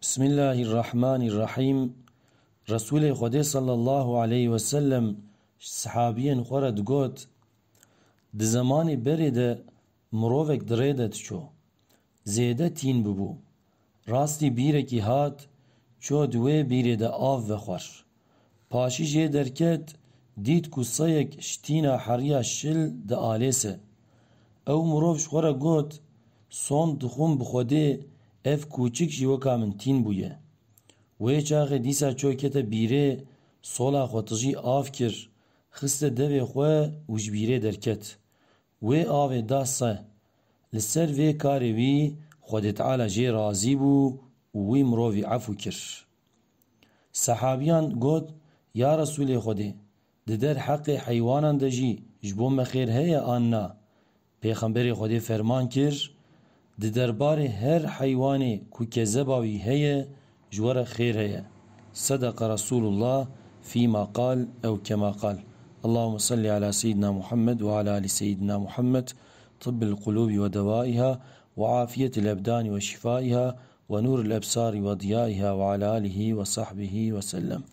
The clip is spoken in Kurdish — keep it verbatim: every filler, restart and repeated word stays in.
Bismillahirrahmanirrahîm. Resûlê Xwedê sallallahu aleyhi ve sellem ji sehabiyên xwe re digot, di zemanê berê de mirovek di rê de diço. Zêde tîn bibû. Rastî bîrekî hat, ço di wê bîrê de av vexwar. Paşî jê derket, dît ku seyek ji tîna heriya şil dialêse. Ew mirov ji xwe re got, Sond dixwim bi Xwedê ev kûçik jî weka min tîn bûye. Wê çaxê dîsa ço kete bîrê, sola xwe tijî av kir, xiste devê xwe û ji bîrê derket. Wê avê da se. Li ser vê karê wî Xwedê Teala jê razî bû û wî mirovî efû kir. Sehabiyan got, Ya Resûlê Xwedê, di der heqê heywanan de jî ji bo me xêr heye an na? Pêxemberê Xwedê ferman kir, Di derbarê her heywanê ku kezeba wî heye, ji we re xêr heye. Sedeqa Resulullah fîma qal ew kema qal. Allahümme salli ala seyyidina Muhammed ve ala ali seyyidina Muhammed, tibbil kulubi ve devaiha ve afiyetil ebdani ve şifaiha ve nuril ebsari ve diyaiha ve ala alihi ve sahbihi ve sellem.